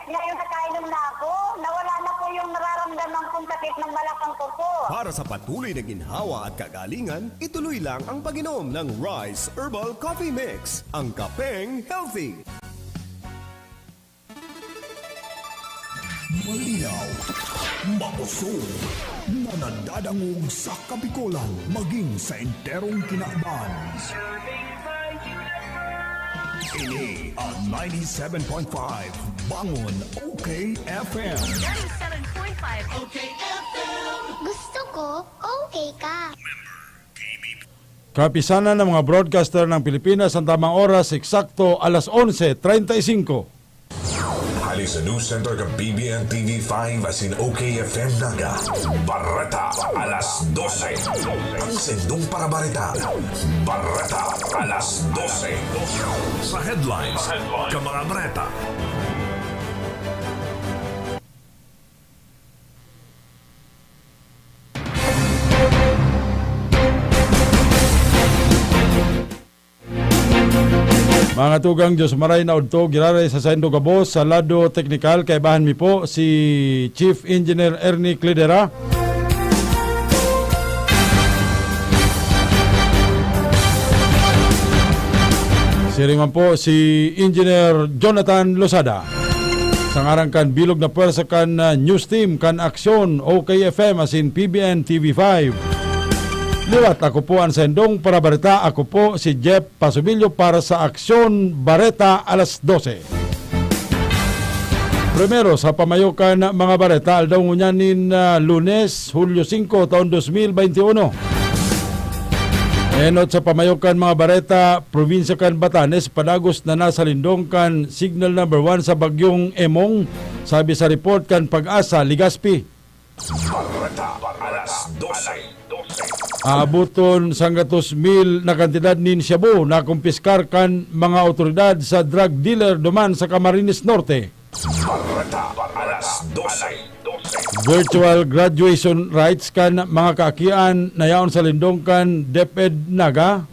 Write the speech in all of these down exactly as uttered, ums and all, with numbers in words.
Ngayon nakainom na ako, nawala na po yung nararamdaman kong sakit ng balakang ko po. Para sa patuloy na ginhawa at kagalingan, ituloy lang ang pag-inom ng Rice Herbal Coffee Mix, ang kapeng healthy. Malinaw, makusog, na nadadangog sa Kabikolan maging sa enterong kinaban. Ini ang ninety-seven point five Bangon O K F M. Ninety-seven point five O K F M. Gusto ko, okay ka. Kapisanan ng mga broadcaster ng Pilipinas, ang tamang oras, eksakto alas onse treinta y cinco. Hali sa News Center kan P B N T V five asin O K F M Naga. Bareta alas dose. Ang sendong para bareta. Bareta alas dose. Sa headlines, ka mga bareta. Mga tugang, Diyos maray na udto, giraray sa saindo gabos. Sa lado teknikal, kaibahan mi po si Chief Engineer Ernie Cledera. Siring man po si Engineer Jonathan Losada. Sa ngaran kan bilog na pwersa kan, ah, news team kan Aksyon, O K F M asin P B N T V five. Liwat, ako po an sendong parabareta. Ako po si Jeff Pasubilyo para sa Aksyon Bareta alas dose. Primero sa pamayokan mga bareta, aldaw ngunyan nin, ah, Lunes, Hulyo singko, taon dos mil beinti uno. Enot sa pamayokan mga bareta, probinsya kan Batanes, padagos na nasa lindong kan signal number one sa Bagyong Emong, sabi sa report kan PAGASA Legazpi. Bareta alas dose. Aaboton sanggatos mil na kantidad nin shabu na kumpiskar kan mga awtoridad sa drug dealer duman sa Camarines Norte. Bareta alas dose. Virtual graduation rites kan mga kaakian na yaon sa lindong kan DepEd Naga.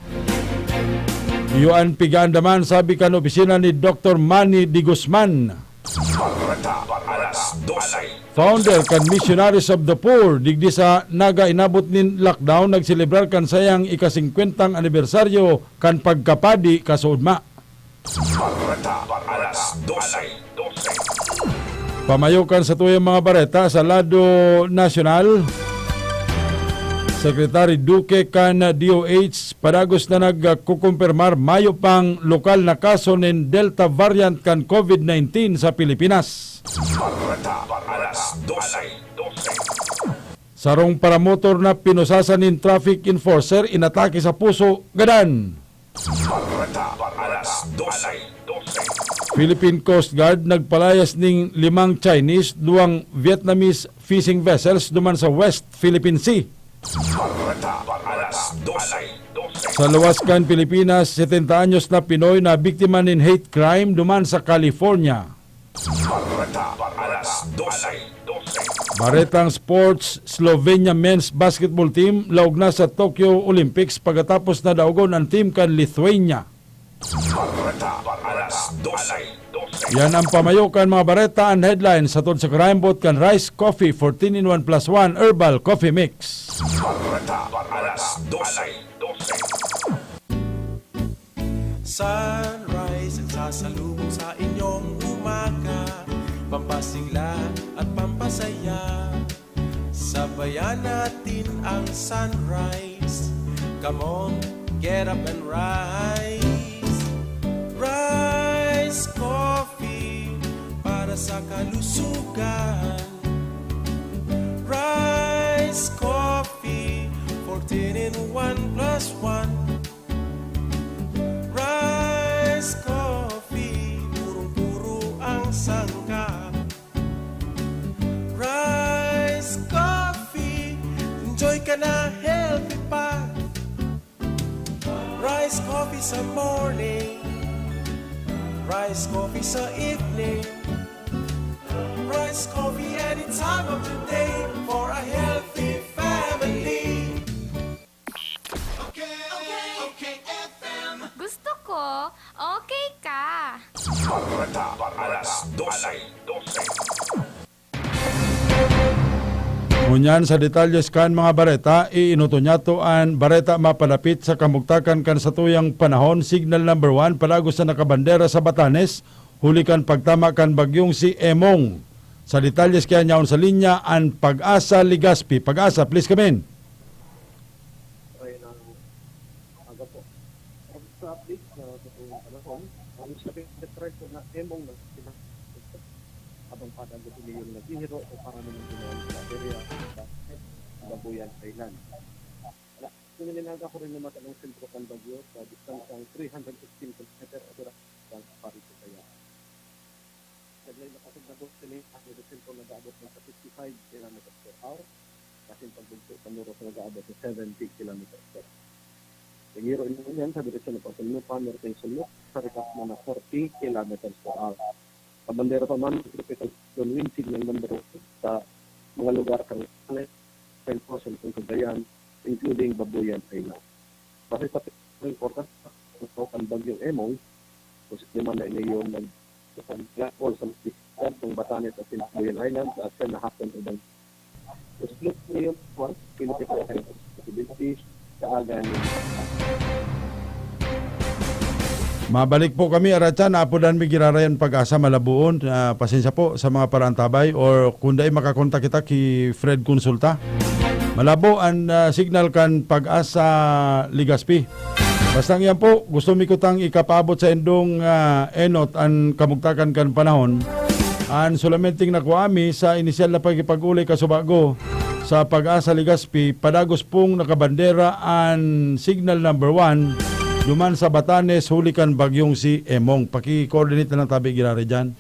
Iyo an pigaandaman, sabi kan opisina ni Doktor Manny de Guzman. Bareta alas dose. Founder kan Missionaries of the Poor, digdi sa Naga inabot nin lockdown, nagselebrar kan sayang ika-singkwentang anibersaryo kan pagkapadi kasuodma. Bareta alas dose. Pamayokan sa tuyang mga bareta sa lado nasyonal. Secretary Duque kan D O H padagos na nagkukumpirmar mayo pang lokal na kaso nin Delta variant kan COVID nineteen sa Pilipinas. Bareta alas dose. Sarong paramotor na pinusasan nin traffic enforcer inatake sa puso, gadan. Bareta alas dose. Philippine Coast Guard nagpalayas ning limang Chinese, duwang Vietnamese fishing vessels duman sa West Philippine Sea. Bareta alas dose. Sa luwas kan Pilipinas, setenta anyos na Pinoy na biktima nin hate crime duman sa California. Bareta alas dose. Baretang sports, Slovenia men's basketball team laog na sa Tokyo Olympics pagkatapos na daogon an team kan Lithuania. Bareta alas dose. Yan ang pamayo kan mga bareta and headlines hatod sa karayambot kan Rice Coffee fourteen in one plus one Herbal Coffee Mix. Bareta alas dose. Sunrise ang sasalubong sa inyong umaga, pampasigla at pampasaya. Sabayan natin ang sunrise. Come on, get up and rise. Rise Coffee para sa kalusugan. Rise Coffee, fourteen in one plus one. Rice Coffee, purong-puro ang sangkap. Rice Coffee, enjoy ka na, healthy pa. Rice Coffee sa morning, Rice Coffee sa evening, Rice Coffee any time of the day for a healthy family. Okay, okay, okay, F M. Gusto ko, okay ka. Bareta alas dose. Ngunyan sa detalles kan mga bareta, iinoton niyato an bareta mapalapit sa kamugtakan kan satuyang panahon, signal number one, palagos na nakabandera sa Batanes, huli kan pagtama kan bagyong si Emong. Sa detalles kaya niyaon sa linya an Pag-asa Legazpi. Pag-asa, please come in. Ayun ang aga po. Sa update sa totoong panahon, ang sabi ng depresyon na Emong na sila habang padagos ini yung naghihiro o para naman ginawa sa area sa Babuyan Island. Wala. Kung nilinaga ko rin naman ang sentro kan bagyo sa distansyang three hundred sixteen kilometer o sa Paris, Cayao. Saglay na kasog na dos kami, ang medisyon ko nag-aabot na sa fifty-five kilometers per hour. Kasi pagbugso sa muros nag-aabot sa seventy kilometers per hour. Nagiro naman yan sa direksyon ng Pasunlupa, Norteng Sulok, sa rikas na na forty kilometers per hour. Sa bandera pa man, tropical cyclone wind signal number one sa mga lugar kan Sales, Centro, Central Cagayan, including Babuyan Island. Base sa forecast, ang bagyong Emong, posible man na ini yung nag-, landfall sa Batanes at Babuyan Island sa Asen na hapon o bang. Posible po yung kwan, pinipit ang possibility sa aga ni. Mabalik po kami, Aratsan. Apodan mi giraray an Pag-asa, malabuon. Ah, pasensya po sa mga paraantabay or kung dai makakontak kita ki Fred Consulta. Malabo an, ah, signal kan Pag-asa Legazpi. Basta iyan po, gusto mi kutang ikapaabot sa indong, ah, enot an kamugtakan kan panahon. An solamenteng nakuha mi sa inisyal na pakikipag-uli kasubago sa Pag-asa Legazpi, padagos pong nakabandera an signal number one duman sa Batanes huli kan bagyong si Emong. Paki-coordinate na lang tabi giraray diyan.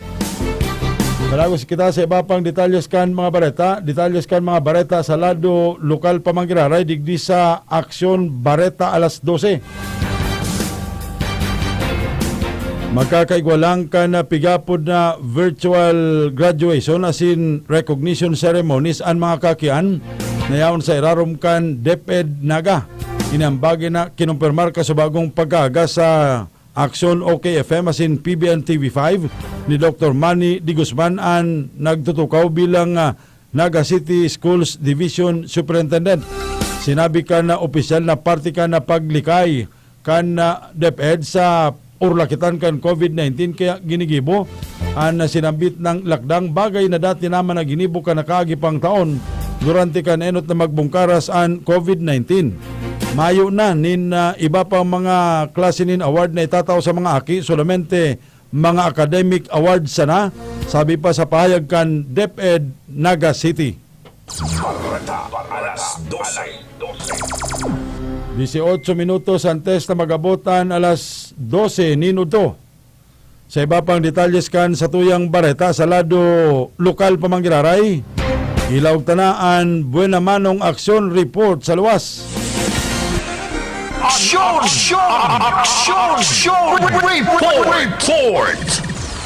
Padagos kita sa iba pang detalles kan mga bareta. Detalles kan mga bareta sa lado lokal pa man giraray digdi sa Aksyon Bareta alas dose. Magkakaigwa lang kan pigapod na virtual graduation asin recognition ceremonies an mga kakian na yaon sa irarom kan DepEd Naga. Ini an bagay na kinumpirmar kasubagong pagkaaga sa Aksyon O K F M asin P B N T V five ni Doktor Manny De Guzman an nagtutukaw bilang, ah, Naga City Schools Division Superintendent. Sinabi kan, ah, opisyal na parte kan, ah, paglikay kan, ah, DepEd sa orlakitan kan COVID nineteen kaya ginigibo an, ah, sinambit na lakdang, bagay na dati naman na ginibo kan nakaagi pang taon durante kan enot na magbungkaras an COVID nineteen. Mayo na nin, ah, iba pang mga klase nin award na itatao sa mga aki, solamente mga academic awards sana, sabi pa sa pahayag kan DepEd Naga City. Bareta alas dose. Dieciocho minutos antes na mag-abot an alas dose nin udto. Sa iba pang detalles kan satuyang bareta sa lado lokal pa man giraray, ilaog ta na an Buena Manong Aksyon Report sa luwas. Aksyon! Aksyon! Aksyon! Report! Report!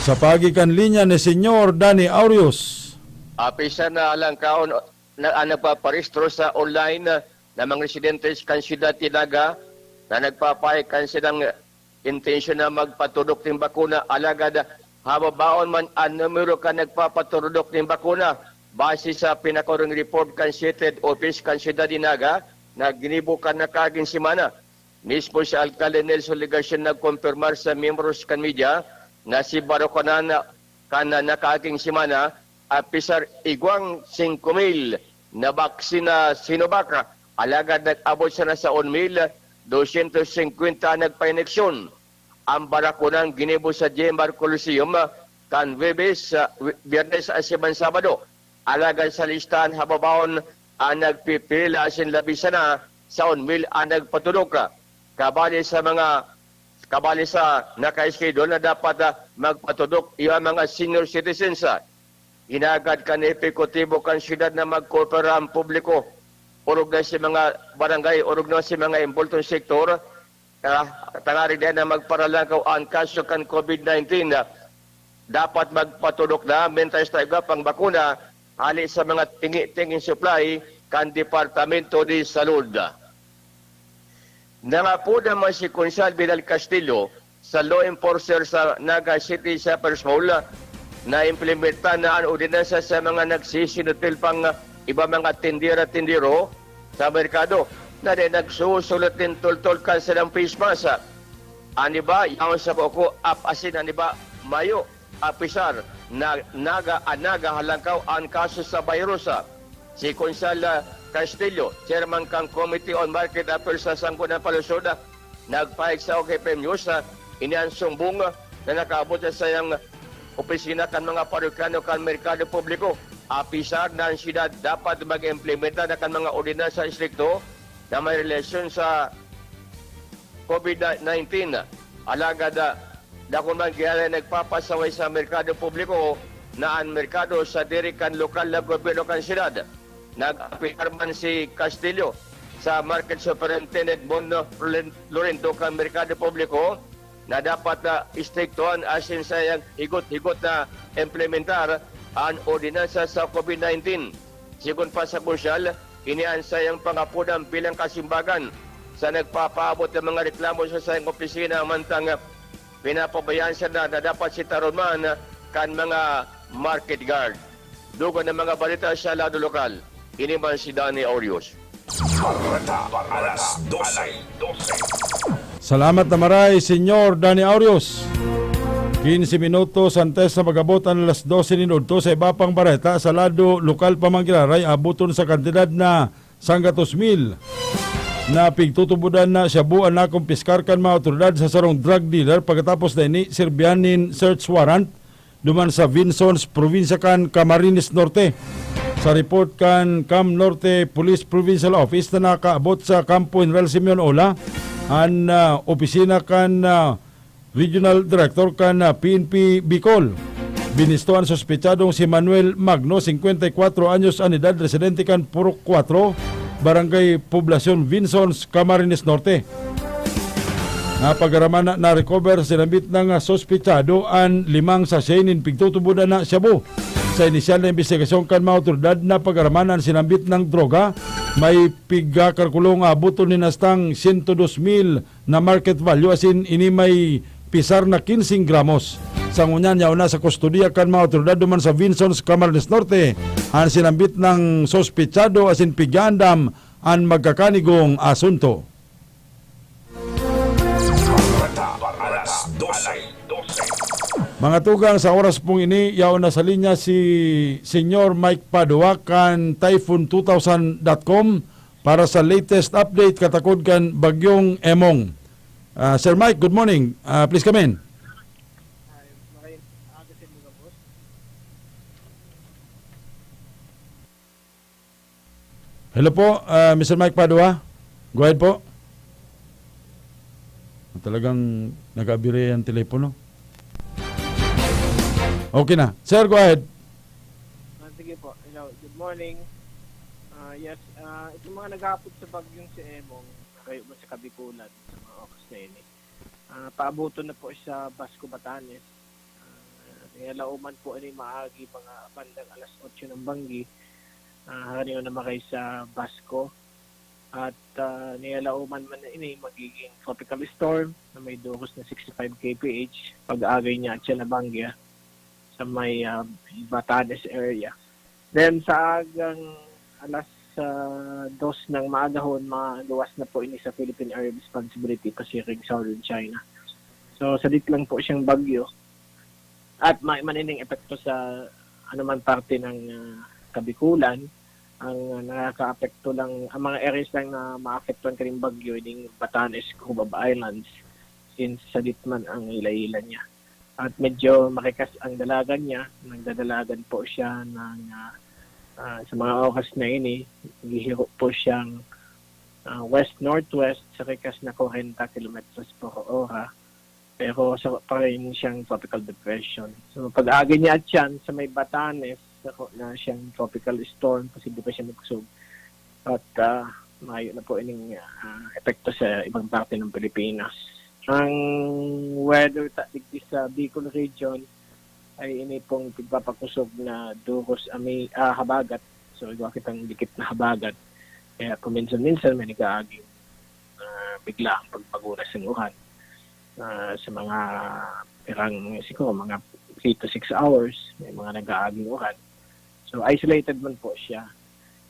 Sa paagi kan linya ni Senyor Danny Aureus. Apisan na alangkaon na ang nagpaparehistro sa online na mga residentes kan siyudad ni Naga na nagpapahayag kan silang intensyon na magpatudok nin bakuna, alagad hababaon man an numero kan nagpapatudok nin bakuna, base sa pinakahuring report kan City Head Office kan siyudad ni Naga na ginibo kan nakaaging semana. Mismo si Alkalde Nelson Legacion nagkompirmar sa miyembros kan media na si Barokanan kan nakaaging semana, apisar igwang singko mil na baksin na Sinovac, alagad nag-abot sana sa un mil dosyentos singkwenta nagpa-ineksyon. Ang barakunang ginibo sa G M R Coliseum kan Huwebes, ah, Wi-, Biyernes asin man Sabado. Alagad sa listahan hababaon an nagpipila asin labi sana sa un mil an nagpatudok. Kabali sa mga, kabali sa naka-schedule na dapat, ah, magpatudok, iyo ang mga senior citizens, ah. Hinagad kan ehekutibo kan siyudad na magkoopera ang publiko, orog na si mga barangay, orog na si mga embultong sektor, ah, tangarig dai na magparalangkaw an kaso kan COVID nineteen, ah, dapat magpatudok na, mientras ta igwa pang bakuna hale sa mga tingi-tinging supply kan Departamento de Salud. Nangako naman si Konsehal Vidal Castillo sa law enforcer sa Naga City Shoppers Mall na implementar na an ordinansa sa mga nagsisinutil pang iba mga tindera-tindero sa merkado na dai nagsusulat nin tultol kan sarong face mask. An iba, yaon sa kuko, ap-, asin an iba, mayo, apisar na naga-, an nagahalangkaw an kaso sa virus. Si Konsal, ah, Castillo, chairman kan Committee on Market Affairs sa Sangguniang Panlungsod, ah, nagpahayag sa F M News, ah, ini an sumbong, ah, na nakaabot sa saiyang opisina kan mga parokyano kan merkado publiko. Apisar na an syudad dapat mag-implementa na kan mga ordinansa estrikto na may relasyon sa covid nineteen. Alagad, ah, dakul man gihapon nagpapasaway sa merkado publiko na an merkado sadiri kan lokal na gobyerno kan syudad. Nag-appear man si Castillo sa Market Superintendent Mon Loren-, Lorento kan merkado publiko na dapat na istriktuhan asin saiyang higot-higot na implementar an ordinansa sa covid nineteen. Sigon pa sa Konsal, ini an saiyang pangapodan bilang kasimbagan sa nagpapaabot ng mga reklamo sa saiyang opisina, mantang pinapabayaan siya na, na dapat sitaron man kan mga market guard. Dugang na mga balita sa lado lokal. Ini man si Danny Aurios. Bareta, alas dose. Salamat na maray, Senyor Danny Aurios. Quince minutos antes na mag-abot an alas dose nin udto, sa iba pang bareta sa lado lokal pa man giraray, aboton sa kantidad na sanggatos mil na pigtutubodan na shabu an nakumpiskar kan mga awtoridad sa sarong drug dealer. Pagkatapos na ini, sirbihan nin search warrant duman sa Vinzons, probinsya kan Camarines Norte. Sa report kan Cam Norte Police Provincial Office na nakaabot sa Kampo General Simeon Ola, an, ah, opisina kan, ah, Regional Director kan, ah, P N P Bicol. Binisto an suspetsadong si Manuel Magno, singkwenta y kwatro anyos an edad, residente kan Purok Kwatro, Barangay Poblacion, Vinzons, Camarines Norte. Napagaramanan na, na-recover sa sinambit na suspetsado an limang sachet nin pigtutubodan na shabu. Sa inisyal na imbestigasyon kan mga awtoridad, napagaramanan an sinambit na droga, may pigkakalkulong aboton nin hastang sento dos mil na market value, asin ini may pisar na quince gramos. Sa ngunyan, yaon na sa kustodiya kan mga awtoridad duman sa Vinzons, Camarines Norte, an sinambit na suspetsado asin pigyaandam an magkakanigong asunto. Bareta, alas dose. Mga tugang, sa oras pong ini, yaon na sa linya si Senyor Mike Padua kan typhoon two thousand dot com para sa latest update katakod kan Bagyong Emong. Ah, Sir Mike, good morning. Ah, please come in. Hello po, ah, Mister Mike Padua. Go ahead po. Talagang nag-abiri ang telepono. Okay na. Sir, go ahead. Ah, sige po. Hello, good morning. Ah, yes, ah, itong mga nag-aapod sa bagyong si Emong, nakayo mo sa Kabikulan sa mga oras na ini. Ah, paabuton na po sa Basco, Batanes. Ah, nilalaoman po ini maagi, mga bandang alas otso ng banggi. Ah, harayo na makay sa Basco. At, ah, nilalaoman man na ini magiging tropical storm na may durus na sixty-five K P H. Pag-agay niya at siya nabangga sa may, ah, Batanes area. Then, sa agang alas, ah, dos ng maagahon, maluwas na po ini sa Philippine Area Responsibility, pasiring Southern China. So, sadit lang po siyang bagyo. At may manining epekto sa anuman parte ng, ah, Kabikulan. Ang, ah, nakakaapekto lang, ang mga areas lang na maapektuhan kaning bagyo, ining Batanes, Cubao Islands, since sadit man ang ila-ila niya. At medyo makikas ang dalagan niya, nagdadalagan po siya ng, ah, ah, sa mga oras na ini, naghihiro po siyang, ah, west-northwest sa kikas na kwarenta kilometros por ora, pero sa pa rin siyang tropical depression. So, pag-agi niya at yan, sa may Batanes, saro na siyang tropical storm, posible pa siya magkusog. At, ah, mayo na po ining, ah, epekto sa ibang parte ng Pilipinas. Ang weather ta-, digdi sa Bicol region ay ini pong pigpapakusog na durus ami-, ah, habagat. So, igwa kitang dikit na habagat. Kaya paminsan-minsan may nag-aaging, ah, biglaang pagpagunas ng uran. Ah, sa mga pirang, siguro, mga three to six hours, may mga nag-aaging uran. So, isolated man po siya.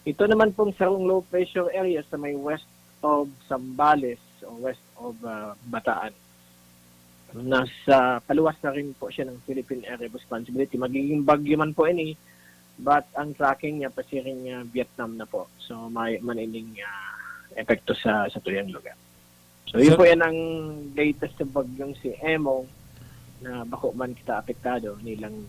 Ito naman pong sarong low pressure area sa may west of Zambales o west of, ah, Bataan. Nasa paluwas na rin po siya ng Philippine Area of Responsibility. Magiging bagyo man po ini, but ang tracking niya pasiring niya Vietnam na po. So, may manining, ah, epekto sa, sa tuyang lugar. So, yun Sir po yan ang latest sa bagyong si Emong na bako man kita apektado, nilang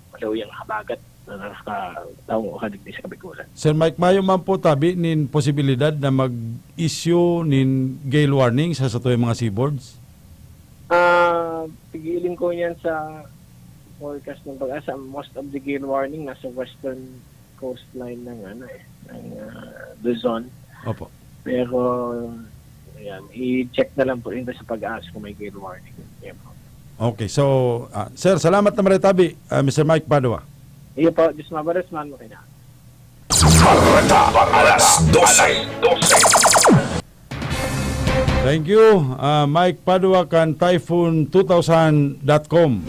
maluyang habagat na nakakataong o kadigdi sa Kabigulan. Sir Mike, mayo man po tabi nin posibilidad na mag-issue nin gale warning sa satuyang mga seaboards? Ah, pigiling ko yan sa forecast ng PAGASA. Most of the gale warning nasa western coastline ng, ano, eh, ng, ah, Luzon. Opo. Pero, ayan, i-check na lang po yun sa PAGASA kung may gale warning. Yan po. Okay, so, ah, sir, salamat na maretabi, ah, Mister Mike Padua. Iyo po, Diyos mabalos man, okay na. Bareta, alas dose. Thank you, ah, Mike Padua kan typhoon two thousand dot com.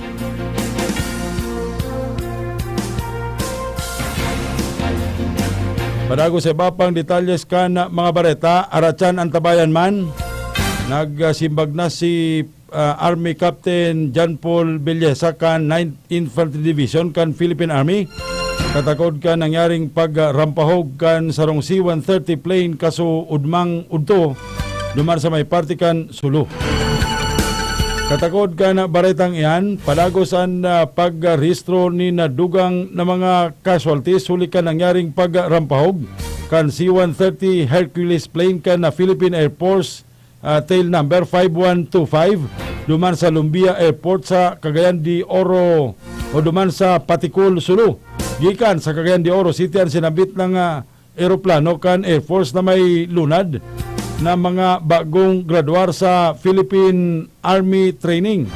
Padagos sa iba pang detalles kan mga bareta, Arachan, Antabayan man, nagsimbag na si, ah, Army Captain John Paul Villesa kan ninth Infantry Division kan Philippine Army, katakod kan nangyaring pagrampahog kan sarong C one thirty plane kaso ugmang udto, duman sa may parte kan Sulu. Katakod kan baretang iyan, padagos an, ah, pagrehistro nin dugang na mga casualties huli kan nangyaring pagrampahog kan C one thirty Hercules plane kan, ah, Philippine Air Force, ah, tail number five one two five, duman sa Lumbia Airport sa Cagayan de Oro o duman sa Paticul, Sulu. Gikan sa Cagayan de Oro City an sinambit na, ah, eroplano kan Air Force na may lunad na mga bagong graduar sa Philippine Army Training.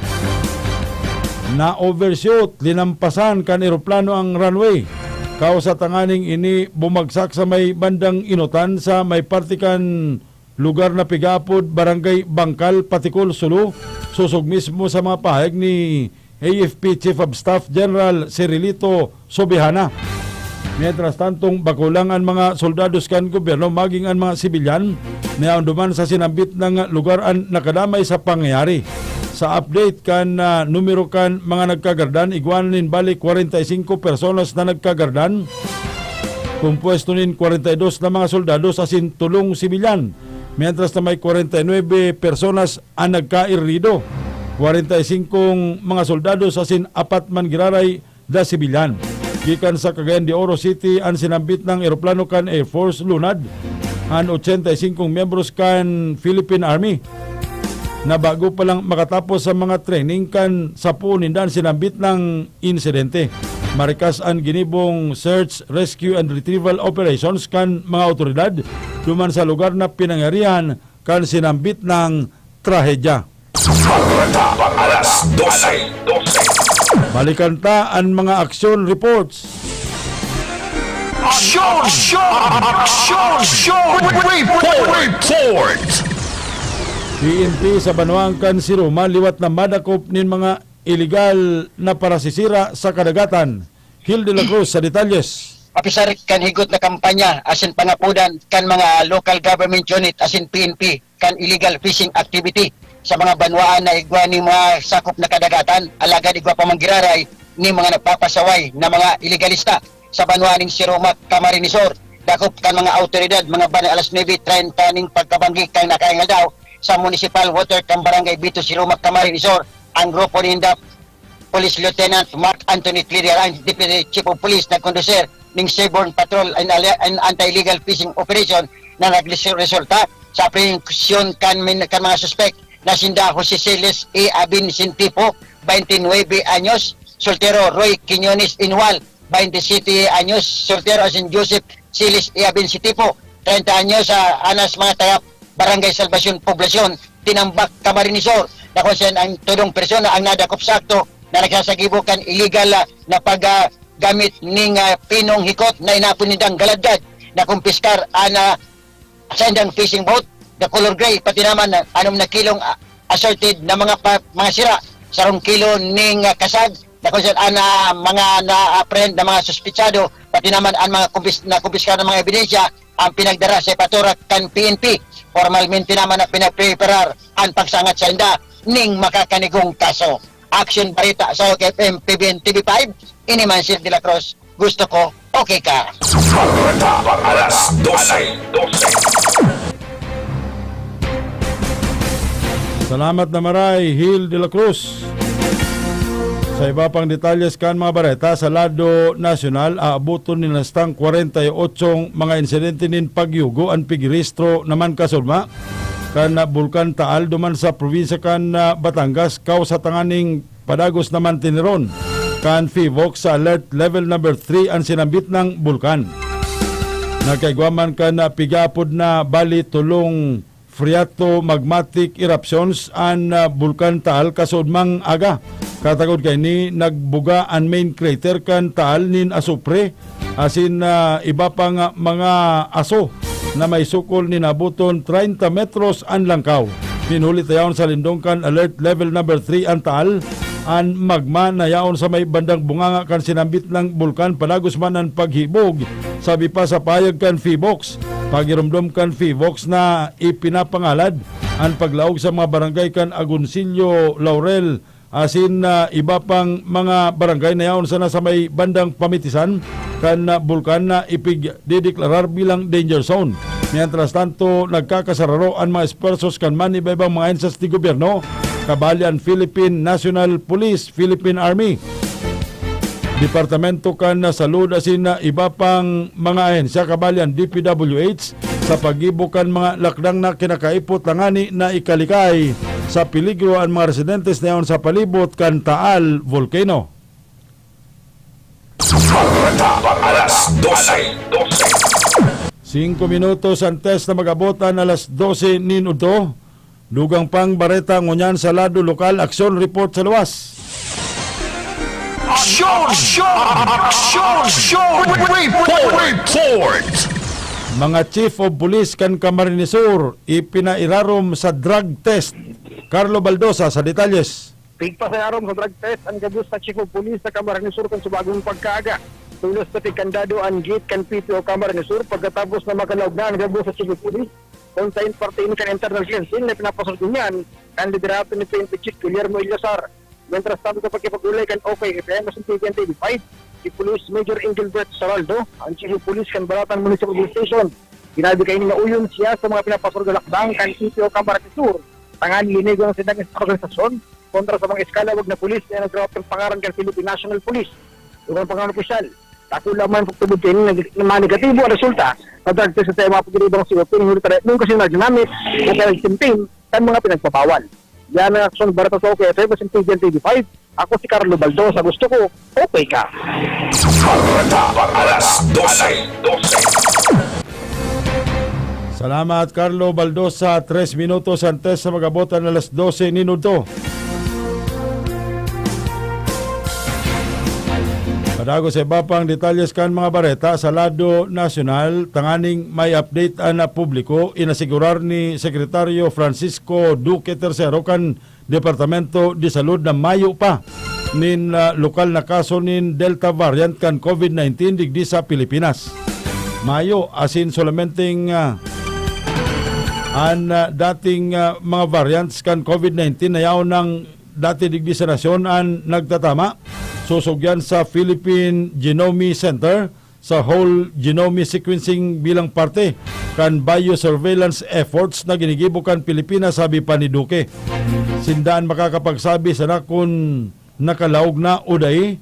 Na-overshoot, linampasan kan eroplano ang runway. Kausa tanganing ini bumagsak sa may bandang inotan sa may parte kan lugar na pigaapod Barangay Bangkal, Paticul, Sulu, sosog mismo sa mga pahayag ni A F P Chief of Staff General Cirilito Sobihana. Mientras tantong, bako lang an mga soldados kan gobyerno maging an mga sibilyan na yaon duman sa sinambit na lugar an nakadamay sa pangyayari. Sa update kan, ah, numero kan mga nagkagardan, igwa na nin bali kwarenta y singko personas na nagkagardan, kompuesto nin kwarenta y dos na mga soldados asin tolong sibilyan, mientras na may kwarenta y nuebe personas an nagkaherido, kwarenta y singkong mga soldados asin apat man giraray na sibilyan. Gikan sa Cagayan de Oro City an sinambit na eroplano kan Air Force lunad an ochenta y singkong miyembros kan Philippine Army na bago pa lang makatapos sa mga training kan sapuon ninda an sinambit na insidente. Marikas an ginibong search, rescue and retrieval operations kan mga awtoridad duman sa lugar na pinangyarihan kan sinambit na trahedya. Bareta, alas dose. Balikan ta an mga aksyon reports. Aksyon! Aksyon! Aksyon! Aksyon! Report! Report! P N P sa banwaan kan Siroma liwat na madakop nin mga iligal na parasisira sa kadagatan. Gil de la Cruz sa detalles. Apisar kan higot na kampanya asin pangapodan kan mga local government unit asin P N P kan illegal fishing activity sa mga banwaan na igwa nin mga sakop na kadagatan, alagad igwa pa man giraray nin mga nagpapasaway na mga ilegalista sa banwaan nin Siroma, Camarines Sur. Dakop kan mga awtoridad, mga bandang alas nuebe treinta nin pagkabanggi kan nakaharing aldaw sa Municipal Water kan Barangay Vito, Siroma, Camarines Sur, ang grupo ninda Police Lieutenant Mark Anthony Clidiaran, Deputy Chief of Police, nagkondusir ning seaborne patrol and, and anti-illegal fishing operation na nagresulta sa aprehensiyon kan, kan mga suspek na sinda Jose Celes E. Abin Sintipo, twenty-nuebe anyos, soltero, Roy Quiñones Inual, twenty-siete anyos, soltero, asin Joseph Celes E. Abin Sintipo, treinta anyos, sa anas mga taga Barangay Salvacion, Poblacion, Tinambac, Camarines Sur, na kung saan ang tolong persona ang nadakop sa akto na nagsasagibo kan illegal, ah, na paggamit ning, ah, pinong hikot na inapon nindang galadgad. Nakumpiskar an, ah, saindang fishing boat na color gray, pati naman, ah, anom na kilong, ah, assorted na mga pa-, mga sira, sarong kilo ning, ah, kasag, Na kung saan an, ah, mga na-apprehend na mga suspetsado, pati naman an mga kumpis-, nakumpiskar na mga ebidensya, ang pinagdara sa ipaturak kan P N P. Formalmente naman na pinapreparar an pagsangat sainda ning makakanigong kaso. Action Bareta sa Rock F M, P B N T V five, ini man si De La Cruz. Gusto ko, okay ka. Bareta, alas dose. Salamat na maray, Hil de la Cruz. Sa iba pang detalyes kan mga bareta, sa lado nasyonal, aaboton nin hastang kwarenta y otsong mga insidente nin pagyugo an pigirehistro naman kasulma kan Bulkan Taal duman sa probinsya kan, ah, Batangas, kawsa tanganing padagos naman tiniron kan PHIVOLCS sa alert level number three an sinambit na bulkan. Nagkaigwa man kan, ah, pigaapod na bali tolong phreatomagmatic eruptions an, ah, Bulkan Taal kasuodmang aga. Katagod kaini, nagbuga an main crater kan Taal nin asupre asin, ah, iba pang, ah, mga aso na may sukol nin aboton treinta metros an langkaw. Nin huli ta yaon sa lindong kan alert level number three an Taal, an magma na yaon sa may bandang bunganga kan sinambit na bulkan padagos man an paghibog. Sabi pa sa pahayag kan PHIVOLCS, pagiromdom kan PHIVOLCS na ipinapangalad an paglaog sa mga barangay kan Agoncillo, Laurel, asin, ah, iba pang mga barangay na yaon sana sa may bandang pamitisan kan, ah, bulkan na ipigdideklarar bilang danger zone. Mientras tanto, nagkakasararo an mga esfuerzos kan man iba-ibang mga ahensyas de gobyerno, kabali an Philippine National Police, Philippine Army, Departamento kan Salud asin, ah, iba pang mga ahensya, kabali an D P W H, sa paggibo kan mga lakdang na kinakaipot tangani na ikalikay sa peligro an mga residentes na yaon sa palibot kan Taal Volcano. Bareta, alas dose. Singko minutos antes na mag-abot an alas dose nin udto, dugang pang bareta ngunyan sa lado lokal. Aksyon report sa luwas. Aksyon! Aksyon! Aksyon! Report! Report! Mga Chief of Police kan Camarines Sur ipinairarom sa drug test. Carlo Baldosa sa detalyes. Pigpasay aram sa drug test an gabos na Chief of Police sa Camarines Sur kan subagong pagkaaga. Tolos na pigkandado an gate kan P P O Camarines Sur pagkatapos na makalaog na an gabos sa Chief of Police, kung sain parte ini kan internal fencing na pinapasulod niyan kan liderato ni P N P Chief Guillermo Ilyasar. Mientras tanto, sa pakikipag-olay kan O K F M asin T V N T V five, si Police Major Engelbert Saraldo, an Chief of Police kan Balatan Municipal Police Station, sinabi kaini na uyon siya sa mga pinapasulod na lakdang kan P P O Camarines Sur, tanganing linigon an saindang organisasyon kontra sa mga eskalawag na pulis na nagrawat kan pangaran kan Philippine National Police. Dugang pa kan opisyal, dakula man pagtubod kaini na, na mga negatibo ang resulta sa drug test sa mga pagdiriba ng C O P, ngunit tayo nung kasi na ginamit o kaya nagtimpim kan mga pinagbabawal. Yan ang Aksyon Bareta sa O K F M asin T V N T V five. Ako si Carlo Baldosa. Gusto ko, okay ka. Bareta, alas dose. Salamat, Carlo Baldosa. Tres minutos antes sa mag-abot an alas dose nin udto. Padagos sa iba pang detalyes kan mga bareta sa lado nasyonal, tanganing may update an publiko, inasigurar ni Sekretaryo Francisco Duque Tercero kan Departamento de Salud na mayo pa nin, ah, lokal na kaso nin Delta variant kan COVID nineteen digdi sa Pilipinas. Mayo, asin solamenteng, ah, an, ah, dating, ah, mga variants kan COVID nineteen na yaon nang dati digdi sa nasyon an nagtatama. Susog yan sa Philippine Genome Center sa whole genome sequencing bilang parte kan biosurveillance efforts na ginigibo kan Pilipinas, sabi pa ni Duque. Sinda an makakapagsabi sana kun nakalaog na o dai,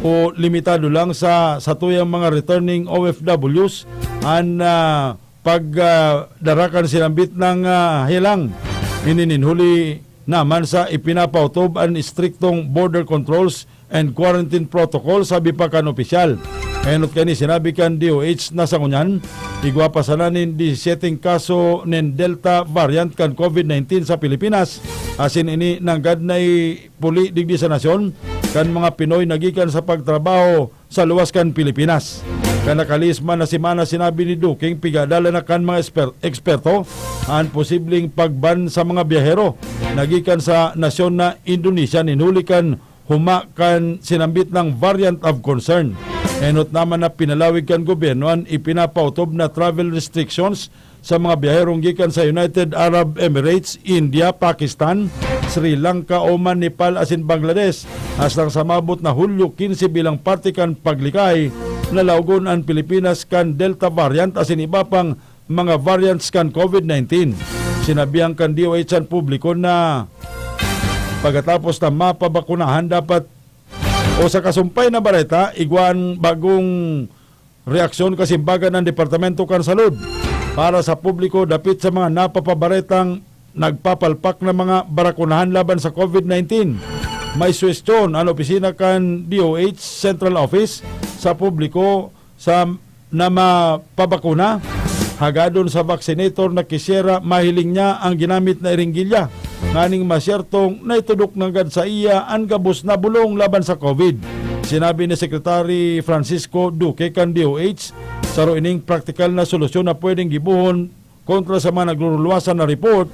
o limitado lang sa satuyang mga returning O F Ws an, ah, pag, ah, dara kan sinambit na, ah, helang. Ini nin huli naman sa ipinapautob an istriktong border controls and quarantine protocol, sabi pa kan opisyal. Enot kaini, sinabi kan D O H na sa ngunyan, igwa pa sana nin disisiete kaso nin Delta variant kan COVID nineteen sa Pilipinas, asin ini nanggad na ipuli digdi sa nasyon kan mga Pinoy na gikan sa pagtrabaho sa luwas kan Pilipinas. Kan nakalihis man na semana, sinabi ni Duque, pigadala na kan mga esper-, eksperto an posibleng pag-ban sa mga biyahero na gikan sa nasyon na Indonesia nin huli kan huma kan sinambit nang variant of concern. Enot naman na pinalawig kan gobyerno an ipinapautob na travel restrictions sa mga biyaherong gikan sa United Arab Emirates, India, Pakistan, Sri Lanka, Oman, Nepal asin Bangladesh, hastang sa maabot na Hulyo quince bilang parte kan paglikay na laogon an Pilipinas kan Delta variant asin iba pang mga variants kan COVID nineteen. Sinabihan kan D O H an publiko na pagkatapos na mapabakunahan dapat o sa kasumpay na bareta, igwa an bagong reaksyon kasimbagan ng Departamento kan Salud para sa publiko dapit sa mga napapabaretang nagpapalpak na mga barakunahan laban sa COVID nineteen. May suwestyon an opisina kan D O H Central Office sa publiko sa na mapabakuna. Hagadon sa vaccinator na kisyera, mahiling niya ang ginamit na iringgilya nganing masyertong naitudok nanggad sa iya an gabos na bulong laban sa COVID. Sinabi ni Secretary Francisco Duque kan D O H, saro ining praktikal na solusyon na pwedeng gibohon kontra sa mga nagruruluwasan na report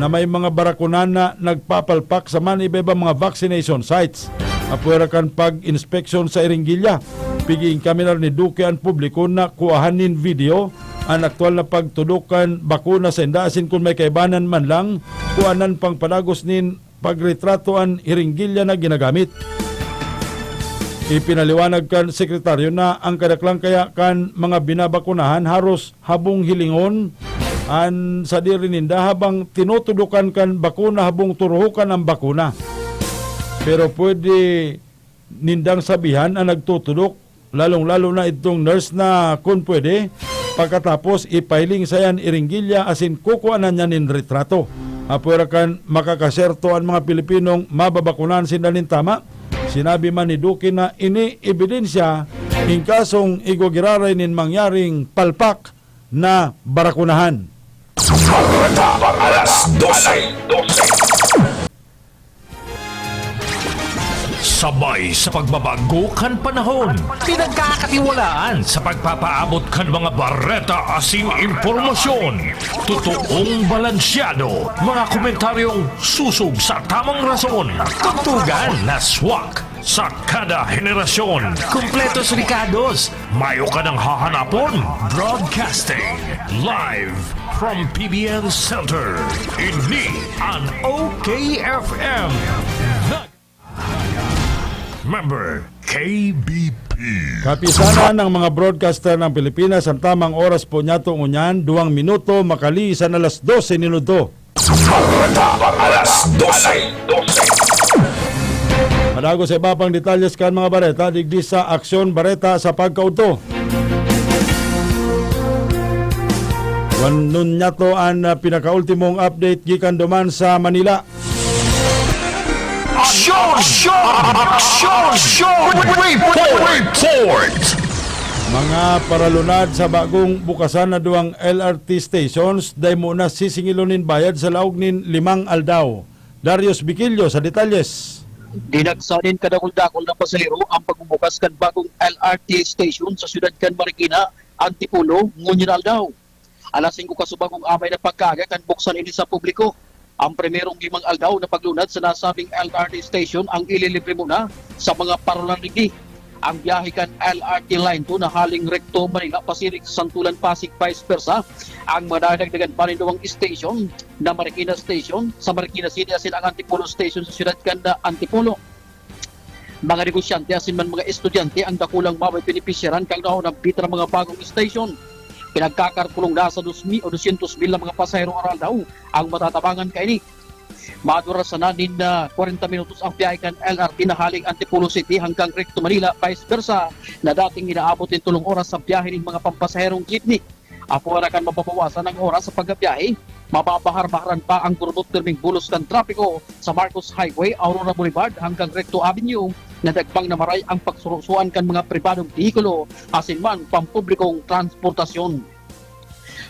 na may mga barakunan na nagpapalpak sa man iba-ibang mga vaccination sites. Apwera kan pag-inspeksyon sa iringgilya, piging kaminar ni Duque an publiko na kuahan nin video an aktual na pagtudok kan bakuna sa inda asin kun may kaibanan man lang, kuanan pang padagos nin pagretrato an hiringgilya na ginagamit. Ipinaliwanag kan sekretaryo na ang kadaklan kaya kan mga binabakunahan haros habong hilingon an sadiri ninda habang tinutudokan kan bakuna habong turuhokan ang bakuna. Pero pwede nindang sabihan an nagtutudok, lalong-lalo na itong nurse na kun pwede, pagkatapos ipahiling sayan iringgilya asin kukuanan niya nin retrato. Apwera kan makakaserto an mga Pilipinong mababakunahan sinda nin tama, sinabi man ni Duque na ini ebidensya in kasong igwa giraray nin mangyaring palpak na barakunahan. Bareta alas dose. Sabay sa pagbabago kan panahon, pinagkakatiwalaan sa pagpapaabot kan mga bareta asin impormasyon. Totoong balansyado, mga komentaryong susog sa tamang rason. Tugtugan na swak sa kada henerasyon. Kompletos rikados, mayo ka nang hahanapon. Broadcasting live from P B N Center. Ini an O K F M. Member K B P. Kapisanan ng mga broadcaster ng Pilipinas, ang tamang oras po niyato ngunyan, duwang minuto makalisan alas dose minuto. Bareta alas dose. Madagos sa iba pang detalyes kan mga bareta digdi sa Aksyon Bareta sa pagkaudto. Wan-, nun niyato an, ah, pinakaultimong update gikan duman sa Manila. Aksyon! Aksyon! Aksyon! Report! Report! Mga paralunad, sa bagong bukasan na duwang L R T stations, dai mo na sisingilon nin bayad sa laog nin limang aldaw. Darius Biquillo sa detalyes. Dinagsa nin kadakul-dakul na pasahero ang pagbubukas kan bagong L R T station sa siyudad kan Marikina, Antipolo, ngunyan na aldaw. Alas singko kasubag nin amay na pagkaaga kan buksan ini sa publiko. Ang primerong limang aldaw na paglunad sa nasabing L R T station ang ililibre muna sa mga paralunad digdi. Ang biyahe kan L R T Line two na haling Recto, Manila, pasiring sa Santolan, Pasig, vice versa, ang madadagdagan pa nin duwang station na Marikina Station sa Marikina City asin ang Antipolo Station sa siyudad kan Antipolo. Mga negosyante asin man mga estudyante ang dakulang mabebenepisyaran kan naunambit na mga bagong station. Pinagkakalkulong nasa dos mil o dosyentos mil na mga pasahero aroaldaw ang matatabangan kaini. Madura sana nin, ah, kwarenta minutos ang biyahe kan L R T na haling Antipolo City hanggang Recto, Manila, vice versa, na dating inaabot nin tolong oras sa biyahe nin mga pampasaherong jeepney. Apwera kan mababawasan ang oras sa pagbiyahe, mababahar-baharan pa ang gurubot pirming bulos kan trapiko sa Marcos Highway, Aurora Boulevard hanggang Recto Avenue, na dagbang na maray ang pagsurusuan kan mga pribadong behikulo asin man pampublikong transportasyon.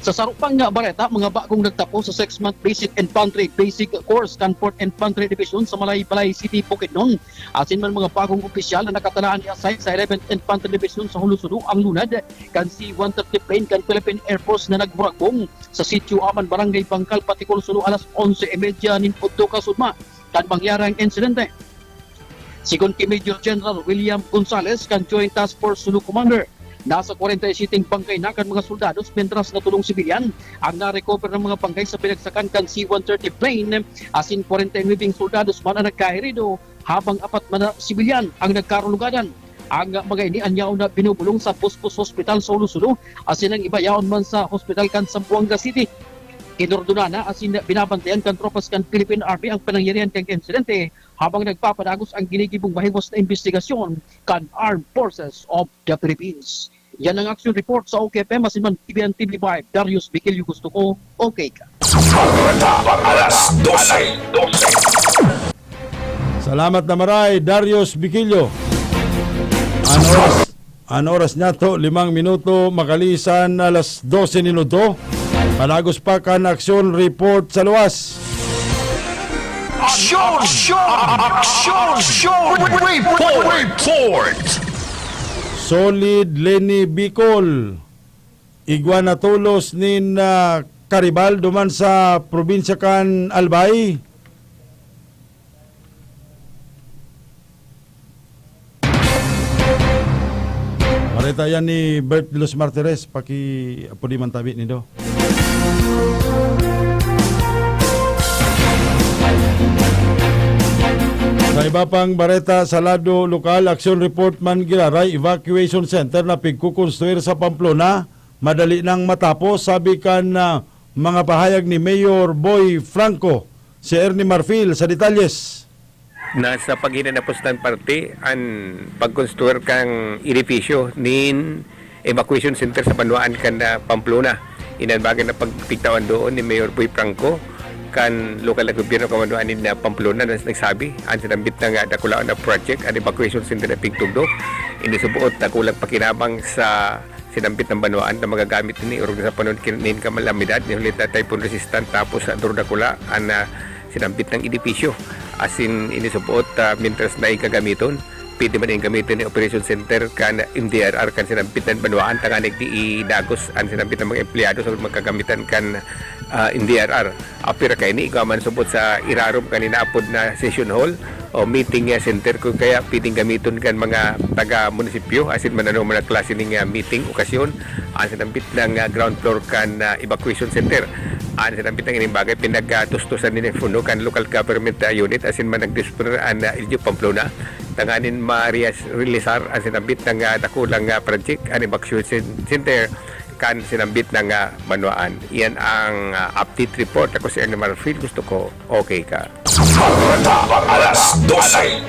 Sa saro pang, ah, bareta, mga bagong nagtapos sa six-month Basic Infantry Basic Course kan fourth Infantry Division sa Malaybalay City, Bukidnon, asin man mga bagong opisyal na nakatanaan ni assign sa eleventh Infantry Division sa Jolo-Solo ang lunad kan C one thirty plane kan Philippine Air Force na nagburagbong sa Sitio Aman, Barangay Bangkal, Patikol, Sulu, alas onse y media nin udto kasudma kan mangyari ang insidente. Sigon ki Major General William Gonzales kan Joint Task Force Sulu Commander, nasa kwarenta y siyete bangkay na kan mga soldados, mientras na tolong sibilyan ang na-recover na mga bangkay sa binagsakan kan C one thirty plane, asin kwarenta y nuwebe soldados man ang nagkaherido, habang apat man na sibilyan ang nagkarulugadan. Ang mga ini an yaon na binubulong sa Puspos Hospital sa Sulu-Sulu, asin ang iba yaon man sa hospital kan Zamboanga City. Inordonan na asin binabantayan kan tropas kan Philippine Army ang panangyarihan kan insidente, habang nagpapadagos ang ginigibong mahiwas na imbestigasyon kan Armed Forces of the Philippines. Yan ang action report sa O K F M, asin man T V N T V five. Darius Bikilyo, gusto ko, okay ka. Bareta, alas dose. Salamat na maray, Darius Bikilyo. An oras, an oras niya to, limang minuto, makalisan alas dose minuto. Padagos pa kan action report sa luwas. Action! Action! Action! Report! Report! Solid Leni Bicol. Igwa na tolos nin, ah, karibal duman sa probinsya kan Albay. Bareta yan ni Bert de los Martires, paki-, pudi man tabi nindo. Sa iba pang bareta sa lado lokal, action report man giraray, evacuation center na pigkukonstruir sa Pamplona, madali nang matapos, sabi kan, ah, mga pahayag ni Mayor Boy Franco. Si Ernie Marfil sa detalyes. Nasa paghinanapos na parte an pagkonstruir kan edipisyo nin evacuation center sa banwaan kan, ah, Pamplona. Iyan an bagay na pagpigtawan doon ni Mayor Boy Franco kan lokal na gobyerno kan banwaan nin, ah, Pamplona na nagsabi, an sinambit na nga dakulaon na project, an evacuation center na pigtugdok, ini suboot dakulang pakinabang sa sinambit na banwaan na magagamit ini orog sa panahon kin-, nin kamalamidad, ni huli ta typhoon resistant, tapos, ah, duro dakula an, ah, sinambit na edipisyo. Asin ini suboot, ah, mientras na igagamiton, pwede man ini gamiton ni Operation Center kan M D R R kan sinambit na banwaan, tanganing di idagos an sinambit na mga empleyado sa magkagamitan kan, ah, M D R R. Apira kaini, igwa man suboot sa irarom kan inaapod na session hall o meeting, ah, center, kun kaya pwedeng gamiton kan mga taga-munisipyo asin man anoman na klase ning, ah, meeting, okasyon, an sinambit na, ah, ground floor kan, ah, evacuation center. An sinambit na ining bagay, pinagtustusan nin F U N O kan local government, ah, unit asin man nagdisponer an, ah, L G U Pamplona tanganing ma-realisar an sinambit na, ah, dakulang, ah, project, an evacuation center kan sinambit na, ah, banwaan. Iyan ang, ah, update report. Ako si Ernie Marfil. Gusto ko, okay ka. Bareta, alas dose.